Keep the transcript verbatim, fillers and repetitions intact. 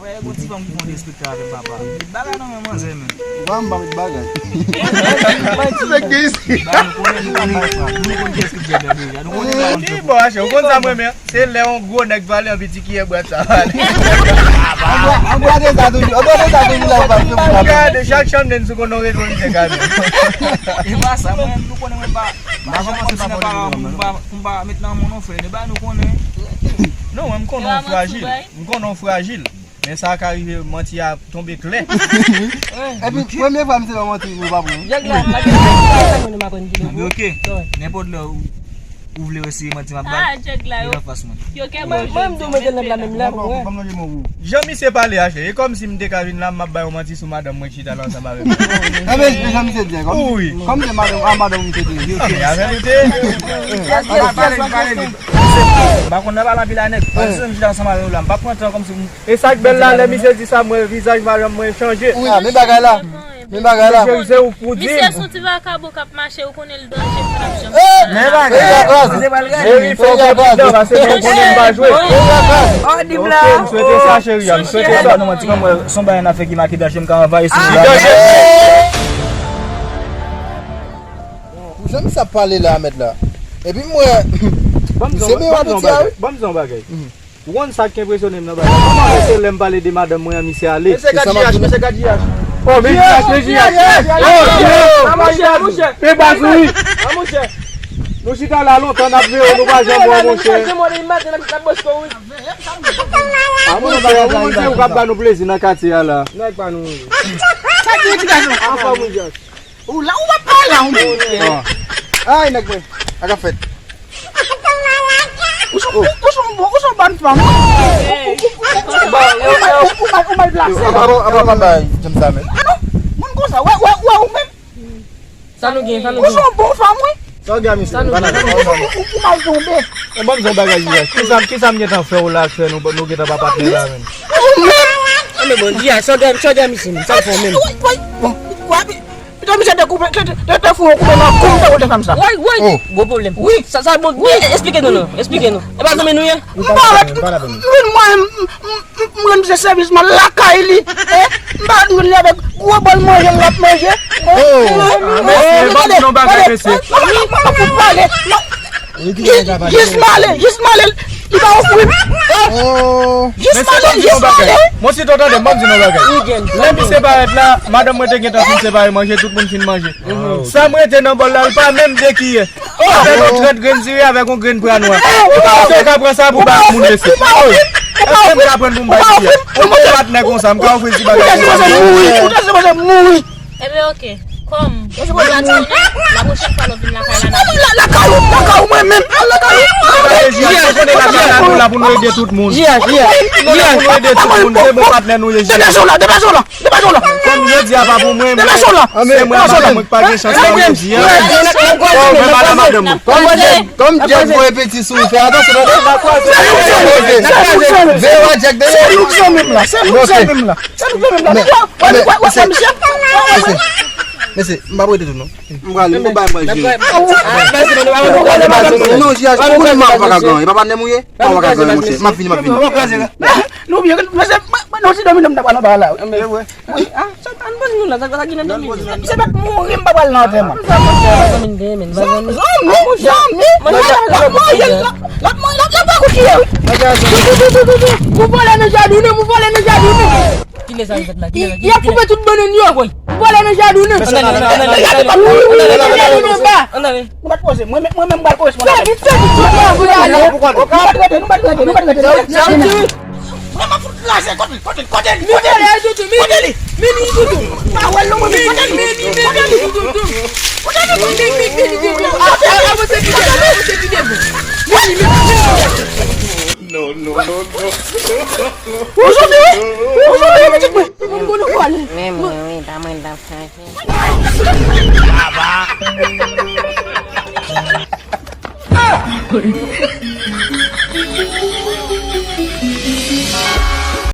E gon ti fanm ki fè yon derespekte avè m, papa. Met bagay nan men manzè, men. Ou pa m pa met bagay. Sa k gen isi? Ba, nou konnen, nou pa bay frap. Nou konn kiyès ki djèbè deja. Nou konnen sa. Ki bon, achè, ou konn sa mwen menm. Se lè yon gwo nèg pale, anpi ti kiyè bwat sa pale. Anbrase sa toujou. Anbrase sa toujou la, ou pa fè pou la. Gade, chak chanm nenn sou konn yon rekonèt kamyon. E pa sa, mwen, nou konnen mwen pa. M pa kòmanse pa pale pou m pa, pou m pa met nan moun non, frè. E ba nou konnen. Non, mwen, m konnen w frajil. M konnen w frajil. Men sa ka rive manti a tonbe klè. Epi, premye fwa misye fè manti, nou pa pran. Jèg la, pa gen sa mwen nou pa konn ki de. Ok. Nenpòt lè ou, ou vle eseye manti m ap bay, ah, jèg la, yo. Vin anfas mwen. Yo kè mwen, mwen, m di w mete l nan pla menm la pou wè. Jan misye pale a, chè, e kòmsi m te ka vin la, m ap bay yon manti sou madanm mwen ki chita la ansanm avè m. Non, men, jan misye di a, kòmsi, kòmsi madanm, a madanm misye te ye. Ok, avè nou te. Pale, pale, pale. M pa konn nan pale anpil a nèg. Paske m chita ansanm avè w la, m pa pran tan kòmsi m. E sa k bèl la, lè misye di sa, mwen, vizaj madanm mwen chanje. Ah, men bagay la. Men bagay la. Cheri, se ou k pou di. Misye se yon ti vakabon k ap mache, ou konnen l danje, m pa t ap janm. Eh! Men bagay la. Cheri, fò w fè pridan, paske mwen konnen m pa jwe. Oh, di m la. Ok, m swete sa, cheri, m swete sa. Non, mwen, ti kòm mwen, se yon bagay n ap fè ki make danje, m ka anvayi sou nou la. Pou jan misye ap pale la, mèt la. Epi m wè, misye byen wè tout sa, wi. Ban m di yon bagay. Ou konn sa k enpresyone m nan bagay la? Kòman se lè m pale de madanm mwen an, misye ale? Mesye gad J H, mesye gad J H. Oh, men J H, men J H. Oh, J H. Ah, monchè, monchè. E baz ou wi. Ah, monchè. Nou chita la lontan, n ap veye w, nou pa janm wè w, monchè. Ah, monchè, ou menm se ou k ap ba nou plezi nan katye a la. Nèg pa nou. Sa ki edikasyon? Anfòm wi, J H. Ou la, ou pa pale la, ou menm. Ay, nèg mwen. Sa k ap fèt? Ou son, ou, ou son bon, ou son bòn fanm. Ou, ou, ou, ou, ou, ou mal, ou mal plase. Apa, apa, apa, bay, janm sa, men. Ah non, moun konsa, wè, wè, wè, ou menm. Sa nou gen, sa nou gen. Ou son bon fanm, wi. Sa w gen a misye? Ou, ou, ou mal tonbe. E ban m di yon bagay, J H. Kisa, kisa m gentan fè w la, k fè nou, nou gentan pa patnè la, menm? Ou menm. Ah, men bon, J H, sa w gen, sa w gen a misye, menm? Sa l fè w menm? Wi, wi, bon, wi, wi. Pito misye te koupe, te, te, te, te fou koupe nan kou, te wote fanm sa. Woy, woy. Oh. Gwo pwoblèm. Wi. Sa, sa bon, wi, esplike nou non. Esplike nou. E pa zanmi nou ye? M pa wè, m vin mwen, m, m, m, m rann misye sèvis, m al lakay li. Eh, m pa rann li avèk gwo bòl manje l ap manje. Oh. Mesye, ban m di nou bagay, mesye. Pale, pale, pale. Jis m ale, jis m ale, li pa ofri m. Oh. Jis m ale, jis m ale. Mesye, ban m di nou bagay. Mwen, si w tande, ban m di nou bagay. Lè misye parèt la, madanm mwen te gentan fin separe manje, tout moun fin manje. Sa m rete nan bòl la, l pa menm de kiyè. Avèk yon trant grenn diri, avèk yon grenn pra nwa. Ou panse w ka pran sa pou ba moun mesye? Èske m ka pran pou m bay kiyè? Yon bon patnè konsa, m ka ofri l ti bagay konsa. Ou ta sipoze mouri. Ebyen, oke. Kòm ou pa tounen, la pwochèn fwa lè w vin lakay la, n ap lakay ou, lakay ou mwen menm, lakay ou. J H, nou konnen lakay la, nou la pou nou ede tout moun. J H, J H, nou la pou nou ede tout moun, se bon patnè nou ye, J H. Degaje w la, degaje w la, degaje w la. Kòm jodi a pa pou mwen, mwen, se mwen ak madanm mwen ki pa gen chans la jodi a. Mwen pa nan madanm mwen. Kòm Djèk voye peti sou ou, fè atansyon, tande. Veye w a Djèk, veye. Se nou k zanmi m la, se nou k zanmi m la. Sa nou fè menm la? Wè, wè, wè, wè, mesye. Mesye, m p ap rete tou non. M prale, m gon bagay m pral jere. Non, J H, ou menm m pa ka ganyen. E pa patnè m ou ye? M pa ka ganyen, monchè. M ap vini, m ap vini. Nou byen, mesye, mwen, mwen, non, si dòmi, non, m ta pral anba la, wi. Wi, ah, sa, ann poze nou la, sa, sa ki nan dòmi? Misye mèt mouri, m pa pral nan antèman. Zanmi, zanmi, zanmi, l ap manje, l ap, l ap, l ap, l ap pa kout kiyè, wi. Ou vole nan jaden nou, ou vole nan jaden nou. Kilè sa yo fèt la? Kilè sa? Y ap koupe tout bannann yo. Ou vole nan jaden nou. Ann ale, ann ale, ann ale, ann ale. Ou vole nan jaden nou anba. Ann ale. Nou pa t koze. Mwen menm, mwen menm m pral koze. Fè vit, fè vit, fè vit, fè vit. Nou pa t rete, nou pa t rete, nou pa t rete. Mwen m ap fout kraze. Kote l, kote l, kote l, kote l, kote li? Kote li? Mini toutou. Pa wè l non, mwen, kote li? Mini, mini, mini toutou. Kote li? Mini, mini, mini toutou. Avanse pi devan, avanse pi devan. Mini, mini, mini toutou. Non, non, non, non. Ou soti wi? Ou soti wi, pitit mwen? Mwen, mwen, mwen, mwen. Menm mwen, wi, pa mwen, pa chanje.